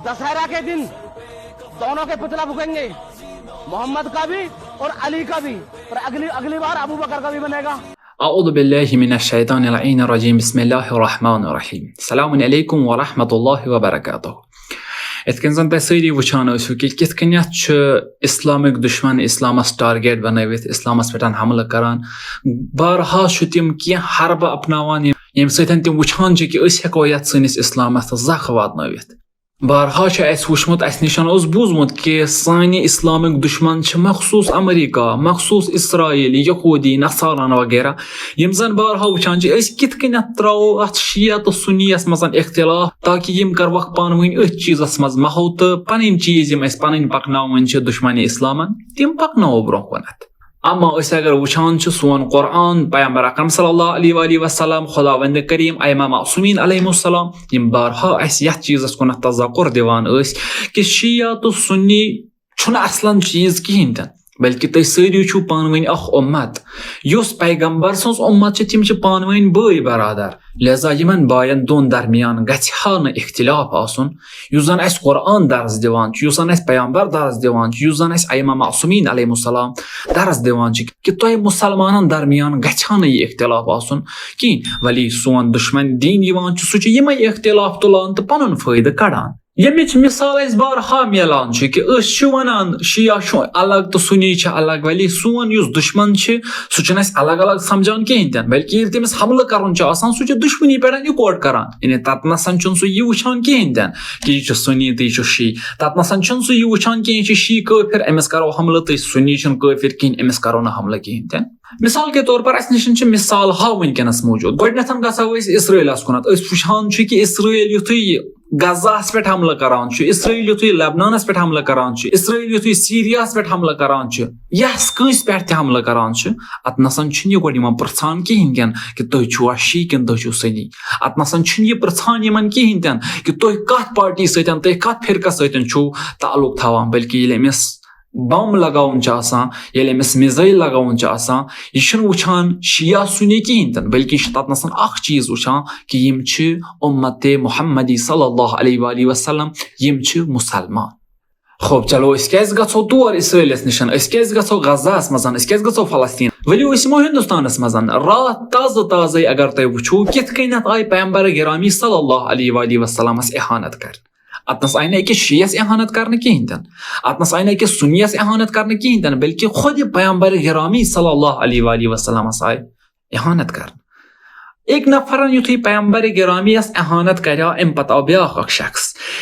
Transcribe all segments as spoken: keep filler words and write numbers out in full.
दशहरा के दिन दोनों के पुतला फूकेंगे, मोहम्मद का भी और अली का भी, और अगली अगली बार अबू बकर का भी बनेगा। أعوذ بالله من الشيطان اللعين الرجيم. بسم الله الرحمن الرحيم. السلام عليكم ورحمة الله وبركاته. یِتھ کٔنۍ زَن تۄہہِ سٲری وٕچھان ٲسِو کہِ کِتھ کٔنٮ۪تھ چھِ اِسلامٕکۍ دُشمَن اِسلامَس ٹارگیٹ بَنٲوِتھ اِسلامَس پٮ۪ٹھ حملہٕ کَران۔ بارہا چھُ تِم کینٛہہ حربہٕ اَپناوان، ییٚمہِ سۭتۍ تِم وٕچھان چھِ کہِ أسۍ ہٮ۪کو یَتھ سٲنِس اِسلامَس زَکھ واتنٲوِتھ۔ بارہا چھُ اَسہِ وٕچھمُت، اَسہِ نِش اوس بوٗزمُت کہِ سانہِ اِسلامٕکۍ دُشمَن چھِ مخصوٗص امریکہ، مخصوٗص اسرائیل، یہوٗدی، نصاران وغیرہ، یِم زَن بارہا وٕچھان چھِ أسۍ کِتھ کٔنٮ۪تھ ترٛاوو اَتھ شیعہ تہٕ سُنیَس منٛز اختلاف، تاکہِ یِم کَروکھ پانہٕ ؤنۍ أتھۍ چیٖزَس منٛز محو تہٕ پَنٕنۍ چیٖز یِم اَسہِ پَنٕنۍ پَکناوٕنۍ چھِ دُشمَنِ اِسلامَن، تِم پَکناوو برٛونٛہہ کُنَتھ۔ اما أسۍ اگر وٕچھان چھِ سون قرآن، پیغمبر اکرم صلی اللہ علیہ وآلہ وسلم، خداوند کریم، ائمہ معصومین علیہم السلام، یِم بارہا اَسہِ یَتھ چیٖزَس کُنَتھ تذکر دِوان ٲسۍ کہِ شیعہ تہٕ سُنی چھُنہٕ اصلاً چیٖز کِہیٖنۍ تہِ نہٕ، بلکہِ تُہۍ سٲری چھِو پانہٕ ؤنۍ اکھ اُمت۔ یُس پیغمبر سٕنٛز اُمت چھِ، تِم چھِ پانہٕ ؤنۍ بٲے برادر، لہذا یِمن باین دۄن درمیان گژھِ ہا نہٕ اختلاف آسُن۔ یُس زن اَسہِ قرآن درس دِوان چھُ، یُس زن اَسہِ پیغمبر درس دِوان چھُ، یُس زن اَسہِ ائمہ معصومین علیہم السلام درس دِوان چھِ کہِ تۄہہِ مُسلمانن درمیان گژھِ ہا نہٕ یہِ اختلاف آسُن کِہیٖنۍ۔ ولی سون دُشمن دین یِوان چھُ، سُہ چھُ یِمے اختلاف تُلان تہٕ پنُن فٲیدٕ کڑان۔ ییٚمِچ مثال اَسہِ بارہا میلان چھِ کہِ أسۍ چھِ وَنان شیعہ چھُ الگ تہٕ سُنی چھِ الگ، ولی سون یُس دُشمن چھِ، سُہ چھُنہٕ اَسہِ الگ الگ سمجھان کِہیٖنۍ تہِ نہٕ، بلکہِ ییٚلہِ تٔمِس حملہٕ کَرُن چھُ آسان، سُہ چھُ دُشمنی پٮ۪ٹھ اِکوٹ کَران۔ یعنی تَتہِ نَسَن چھُنہٕ سُہ یہِ وٕچھان کِہیٖنۍ تہِ نہٕ کہِ یہِ چھُ سُنی تہٕ یہِ چھُ شی۔ تَتہِ نَسَن چھُنہٕ سُہ یہِ وٕچھان کِہیٖنۍ، یہِ چھُ شی کٲفِر، أمِس کَرو حملہٕ تہٕ سُنی چھُنہٕ کٲفِر کِہیٖنۍ، أمِس کَرو نہٕ حملہٕ کِہیٖنۍ تہِ نہٕ۔ مثال کے طور پر اَسہِ نِش چھِ مثال ہا وٕنکیٚنَس موٗجوٗد۔ گۄڈٕنٮ۪تھ گژھو أسۍ اسرائیلَس کُنَتھ۔ أسۍ وٕچھان چھِ کہِ اسرائیل یُتھُے غزہَس پٮ۪ٹھ حملہٕ کران چھُ، اسرائیل یُتھُے لبنانَس پٮ۪ٹھ حملہٕ کران چھُ، اسرائیل یُتھُے سیریاہَس پٮ۪ٹھ حملہٕ کران چھُ، یا کٲنٛسہِ پٮ۪ٹھ تہِ حملہٕ کران چھُ، اَتہِ نَسَن چھُنہٕ یہِ گۄڈٕ یِمَن پرٛژھان کِہیٖنۍ تہِ نہٕ کہِ تُہۍ چھُوا شی کِنہٕ تُہۍ چھِو سُنی۔ اَتہِ نَسَن چھُنہٕ یہِ پرٛژھان یِمَن کِہیٖنۍ تہِ نہٕ کہِ تُہۍ کَتھ پارٹی سۭتۍ، تُہۍ کَتھ فرقَس سۭتۍ چھُو تعلق تھاوان، بلکہِ ییٚلہِ أمِس بم لگاوُن چھُ آسان، ییٚلہِ أمِس میزائل لگاوُن چھُ آسان، یہِ چھُنہٕ وٕچھان شیعہ سُنی کِہیٖنۍ تہِ نہٕ، بلکہِ یہِ چھُ تَتہِ نَسَن اَکھ چیٖز وٕچھان کہِ یِم چھِ اُمتِ محمدی صلی اللہ علیہ وآلہ وسلم، یِم چھِ مُسلمان۔ خوب، چلو، أسۍ کیٛازِ گژھو تور اسرائیلَس نِش؟ أسۍ کیٛازِ گژھو غزہَس منٛز؟ أسۍ کیٛازِ گژھو فلسطین؟ ؤلِو، أسۍ یِمو ہِندُستانَس منٛز۔ راتھ تازٕ تازَے اگر تُہۍ وٕچھِو، کِتھ کٔنٮ۪تھ آیہِ پیغمبر گرامی صلی اللہ علیہ وآلہ وسلمَس اہانت کرنہٕ۔ اتنس آیہِ نہٕ أکِس شیعس اہانت کرنہٕ کِہینۍ تہِ نہٕ، اتنس آیہِ نہٕ أکِس سُنیَس اہانت کرنہٕ کِہینۍ تہِ نہٕ، بلکہِ خود پیغمبر گرامی صلی اللہ علیہ وآلہ وسلمس آیہِ اہانت کرنہٕ۔ أکۍ نفرن یُتھُے پیغمبر گرامیَس اہانت کریو، امہِ پتہٕ آو بیاکھ اکھ شخص،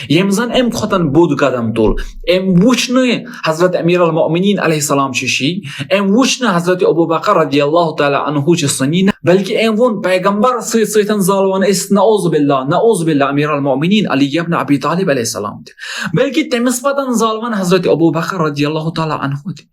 ییٚمۍ زن امہِ کھۄتن بوٚڑ قدم تُل۔ أمۍ وُچھ نہٕ حضرت امیر المؤمنین علیہ السلام چھُ شیعہ، أمۍ وُچھ نہٕ حضرت ابو بکر رضی اللہ تعالیٰ عنہ چھُ سُنی، نہ، بلکہِ أمۍ ووٚن پیغمبر سۭتۍ سۭتۍ زالون أسۍ نعوذ باللہ، نعوذ باللہ، امیر المؤمنین علی ابن ابی طالب علیہ السلام تہِ، بلکہِ تٔمِس پتن زالون حضرت ابو بکر رضی اللہ تعالیٰ عنہ تہِ۔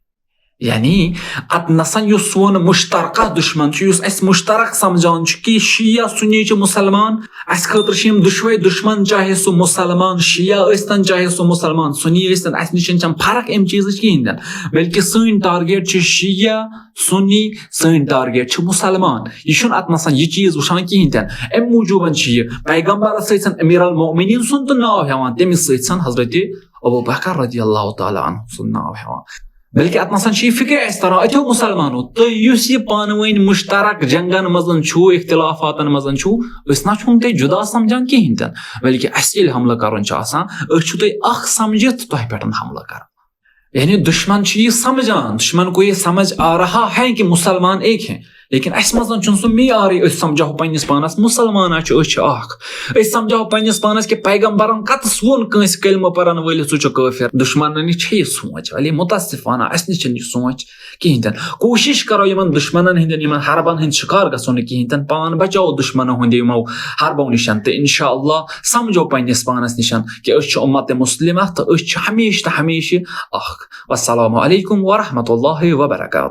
یعنی اتھ نسن یُس سون مشترکہ دشمن چھُ، یُس اسہِ مشترک سمجھان چھُ کہِ شیعہ سُنی چھِ مسلمان، اسہِ خٲطرٕ چھِ یِم دُشوے دُشمن، چاہے سُہ مسلمان شیعہ ٲسۍتن، چاہے سُہ مسلمان سُنی ٲسۍتن، اسہِ نِش چھنہٕ فرق امہِ چیٖزٕچ کِہینۍ تہِ نہٕ، بلکہِ سٲنۍ ٹارگیٹ چھِ شیعہ سُنی، سٲنۍ ٹارگیٹ چھِ مسلمان۔ یہِ چھُنہٕ اتھ نسن یہِ چیٖز وٕچھان کِہینۍ تہِ نہٕ۔ امہِ موٗجوٗبن چھِ یہِ پیغمبرس سۭتۍ سن امیر المؤمنین سُنٛد تہٕ ناو ہٮ۪وان، تٔمِس سۭتۍ سن حضرت ابو بکر رضی اللہ تعالیٰ عنہ سُنٛد ناو ہٮ۪وان۔ بلکہِ اتھ نسن چھِ یہِ فکرِ اسہِ تران، أتھیو مسلمانو، تُہۍ یُس یہِ پانہٕ ؤنۍ مشترک جنگن منٛز چھُو، اختلافاتن منٛز چھُو، أسۍ نہ چھُو تۄہہِ جدا سمجھان کِہینۍ تہِ نہٕ، بلکہِ اسہِ ییٚلہِ حملہٕ کرُن چھُ آسان، أسۍ چھِو تُہۍ اکھ سمجھِتھ تۄہہِ پٮ۪ٹھ حملہٕ کران۔ یعنی دشمن چھُ یہِ سمجھان، دشمن کو یہ سمجھ آ رہا ہے کہ مسلمان ایک ہیں، لیکن اسہِ منٛز چھُنہٕ سُہ معیارٕے، أسۍ سمجھاو پننِس پانس مسلمان ہا چھِ، أسۍ چھِ اکھ۔ أسۍ سمجھاو پننِس پانس کہ پیغمبرن کتس ووٚن کٲنٛسہِ کلمہٕ پرن وٲلِس ژٕ چھُکھ کٲفر۔ دشمنن نِش چھےٚ یہِ سونچ، ولی متاسفانہ اسہِ نِش چھنہٕ یہِ سونچ کِہینۍ تہِ نہٕ۔ کوٗشِش کرو یِمن دشمنن ہٕنٛدٮ۪ن، یِمن حربن ہٕنٛدۍ شکار گژھو نہٕ کِہینۍ تہِ نہٕ، پان بچاوو دشمنو ہٕنٛدِ یِمو حربو نِش تہٕ انشاءاللہ سمجھو پننِس پانس نِش کہ أسۍ چھِ اُمت مسلمہ تہٕ أسۍ چھِ ہمیشہٕ تہٕ ہمیشہٕ اکھ۔ والسلام علیکم ورحمۃ اللہ وبرکاتہ۔